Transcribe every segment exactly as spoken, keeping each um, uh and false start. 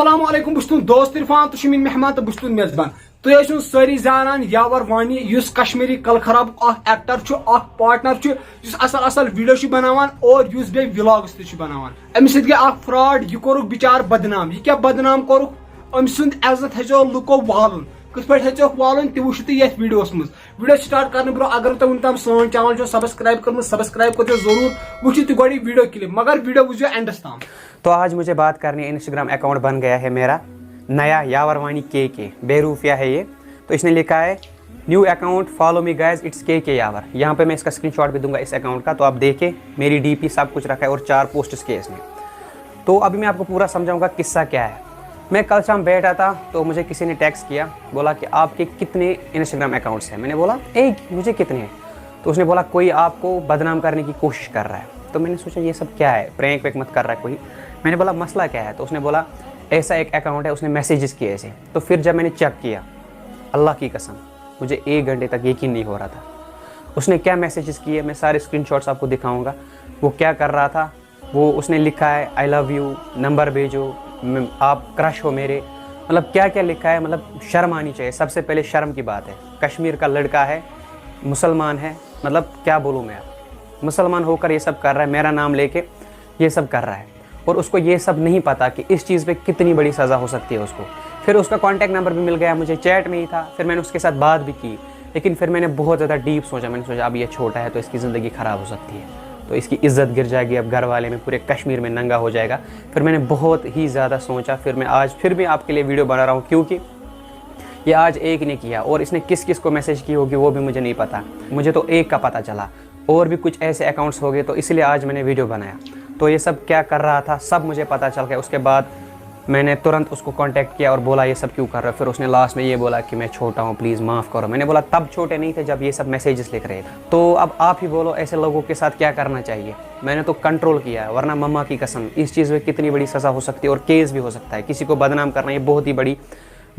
السلام علیکم، بہٕ چھُس تُہُنٛد دوست عرفان، تُہۍ چھِو میٲنۍ مہمان تہٕ بہٕ چھُس تُہُنٛد میزبان۔ تُہۍ ٲسِو سٲری زانان یاور وانی، یُس کشمیٖری کل خرابُک اکھ ایکٹر چھُ، اکھ پارٹنر چھُ، یُس اصل اصل ویڈیو چھُ بناوان اور یُس بیٚیہِ ولاگس تہِ چھُ بناوان۔ أمِس سۭتۍ گٔے اکھ فراڈ، یہِ کوٚرُکھ بِچارٕ بدنام۔ یہِ کیٛاہ بدنام کوٚرُکھ؟ أمۍ سُنٛد عزت ہیٚژیو لُکو والُن۔ کِتھ پٲٹھۍ ہیٚژیوکھ والُن، تہِ وٕچھِو تُہۍ یتھ ویڈیوس منٛز۔ ویڈیو سٹارٹ کرنہٕ برونٛہہ اگر تۄہہِ وُنہِ تام سٲنۍ چینل چھو سبسکرائب کٔرمٕژ، سبسکرائب کٔرزیو ضروٗر۔ وٕچھِو تُہۍ گۄڈٕ یہِ ویڈیو کلپ، مگر ویڈیو وٕچھزیو اینڈس تام۔ تو آج مجھے بات کرنی ہے، انسٹاگرام اکاؤنٹ بن گیا ہے میرا نیا، یاور وانی کے کے، بے روفیا ہے یہ۔ تو اس نے लिखा है, "New account, follow me guys, it's K K यावर।" यहाँ पे मैं इसका स्क्रीनशॉट भी दूंगा इस अकाउंट का, तो आप देखें, मेरी डीपी सब कुछ रखा है और चार पोस्ट्स किए इसने। तो अभी मैं आपको पूरा समझाऊंगा किस्सा क्या है। मैं कल शाम बैठा था तो मुझे किसी ने टेक्स्ट किया, बोला कि आपके कितने इंस्टाग्राम अकाउंट्स हैं। मैंने बोला, एक, मुझे कितने हैं? तो उसने बोला, कोई आपको बदनाम करने की कोशिश कर रहा है। तो मैंने सोचा, ये सब क्या है, प्रैंक वैंक मत कर रहा है कोई। मैंने बोला, मसला क्या है? तो उसने बोला, ऐसा एक अकाउंट है, उसने मैसेजेस किए ऐसे। तो फिर जब मैंने चेक किया, अल्लाह की कसम, मुझे एक घंटे तक यकीन नहीं हो रहा था। उसने क्या मैसेजेस किए, मैं सारे स्क्रीनशॉट्स आपको दिखाऊंगा। वो क्या कर रहा था, वो उसने लिखा है, "I love you, नंबर भेजो, म-, आप क्रश हो मेरे।" मतलब क्या क्या लिखा है, मतलब शर्म आनी चाहिए। सबसे पहले शर्म की बात है, कश्मीर का लड़का है, मुसलमान है, मतलब क्या बोलूँ मैं, आप मुसलमान होकर ये सब कर रहा है, मेरा नाम लेके ये सब कर रहा है। और उसको ये सब नहीं पता कि इस चीज़ पे कितनी बड़ी सज़ा हो सकती है उसको। फिर उसका कॉन्टैक्ट नंबर भी मिल गया मुझे, चैट में ही था। फिर मैंने उसके साथ बात भी की, लेकिन फिर मैंने बहुत ज़्यादा डीप सोचा। मैंने सोचा, अब ये छोटा है तो इसकी ज़िंदगी ख़राब हो सकती है, तो इसकी इज़्ज़त गिर जाएगी, अब घर वाले में, पूरे कश्मीर में नंगा हो जाएगा। फिर मैंने बहुत ही ज़्यादा सोचा। फिर मैं आज फिर भी आपके लिए वीडियो बना रहा हूँ, क्योंकि ये आज एक ने किया और इसने किस किस को मैसेज की होगी, वो भी मुझे नहीं पता। मुझे तो एक का पता चला, और भी कुछ ऐसे अकाउंट्स हो गए, तो इसलिए आज मैंने वीडियो बनाया। तो ये सब क्या कर रहा था, सब मुझे पता चल गया। उसके बाद मैंने तुरंत उसको कांटेक्ट किया और बोला, "ये सब क्यों कर रहे हो?" फिर उसने लास्ट में ये बोला कि, "मैं छोटा हूँ, प्लीज़ माफ़ करो।" मैंने बोला, "तब छोटे नहीं थे जब ये सब मैसेजेस लिख रहे थे।" तो अब आप ही बोलो, ऐसे लोगों के साथ क्या करना चाहिए? मैंने तो कंट्रोल किया है, वरना मम्मा की कसम, इस चीज़ में कितनी बड़ी सज़ा हो सकती है और केस भी हो सकता है। किसी को बदनाम करना, ये बहुत ही बड़ी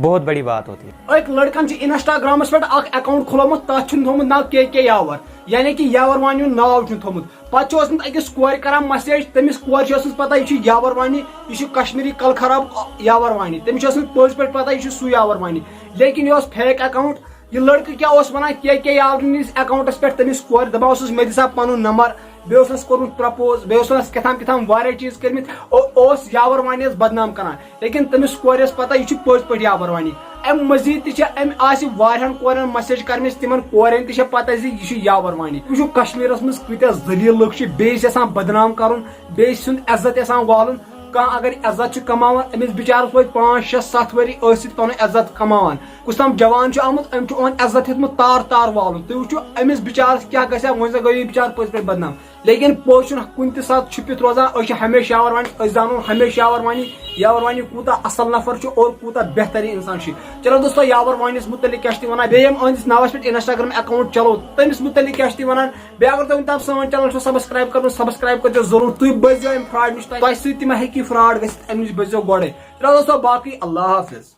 बहुत बड़ी बात होती है। أکۍ لڑکن چھُ انسٹاگرامس پٮ۪ٹھ اکھ اکاؤنٹ کھُلومُت، تتھ چھُن تھوٚمُت ناو کے کے یاور، یعنی کہِ یاور وانی ہُنٛد ناو چھُن تھوٚمُت۔ پتہٕ چھُ اوسمُت أکِس کورِ کران میسیج، تٔمِس کورِ چھِ ٲسمٕژ پتہ یہِ چھُ یاور وانی، یہِ چھُ کشمیٖری کل خراب یاور وانی، تٔمِس چھِ ٲسمٕژ پٔزۍ پٲٹھۍ پتہ یہِ چھُ سُے یاور وانی، لیکن یہِ اوس فیک اکاؤنٹ۔ یہِ لڑکہٕ کیٛاہ اوس ونان، کے کے یاور نِس اکاؤنٹس پٮ۪ٹھ تٔمِس کورِ، دپان اوسُس، "مےٚ دِ سا پنُن نمبر"، بیٚیہِ اوسنس کوٚرمُت پرپوز، بیٚیہِ اوسنس کیٛاہ تام کیٛاہ تام واریاہ چیٖز کٔرمٕتۍ، او-، اوس یاور وانی یس بدنام کران۔ لیکن تٔمِس کورِ ٲس پتہ یہِ چھُ پٔزۍ پٲٹھۍ یاور وانی۔ امہِ مزید تہِ چھِ، امہِ آسہِ واریاہن کورٮ۪ن میسیج کرمٕژ، تِمن کورٮ۪ن تہِ چھےٚ پتہ زِ یہِ چھُ یاور وانی۔ وٕچھِو کشمیٖرس منٛز کۭتیاہ ذلیل لُکھ چھِ، بیٚیِس یژھان بدنام کرُن، بیٚیہِ سُنٛد عزت یژھان والُن۔ کانٛہہ اگر عزت چھُ کماوان، أمِس بِچارس وٲتۍ پانٛژھ، شےٚ، ستھ ؤری ٲسِتھ پنُن عزت کماوان۔ کُس تام جوان چھُ آمُت، أمۍ چھُ یِہُنٛد عزت ہیوٚتمُت تار تار والُن۔ تُہۍ وٕچھِو أمِس بِچارس کیٛاہ گژھِ ہا، وۄنۍ زن گوٚو یہِ بِچارٕ پٔزۍ پٲٹھۍ بدنام۔ لیکن پوٚز چھُنہٕ کُنہِ تہِ ساتہٕ چھُپِتھ روزان۔ أسۍ چھِ ہمیشہِ یاور وانی، أسۍ زانو ہمیشہِ یاور وانی، یاور وانی کوٗتاہ اصل نفر چھُ اور کوٗتاہ بہتریٖن انسان چھُ۔ چلو دوستو، یاور وانِس مُتعلق کیٛاہ چھِ تِم ونان، بیٚیہِ یِم أہٕنٛدِس ناوس پٮ۪ٹھ انسٹاگرام اکاؤنٹ چلو، تٔمِس مُتعلق کیٛاہ چھِ تِم ونان۔ بیٚیہِ اگر تۄہہِ وُنہِ تام سٲنۍ چینل چھو سبسکرائب کرُن، سبسکرائب کٔرزیو ضروٗر۔ تُہۍ بٔچزیو امہِ فراڈ نِش، تۄہہِ سۭتۍ تہِ ما ہیٚکہِ یہِ فراڈ گٔژھِتھ، امہِ نِش بٔچزیو گۄڈے۔ چلو دوستو، باقٕے اللہ حافظ۔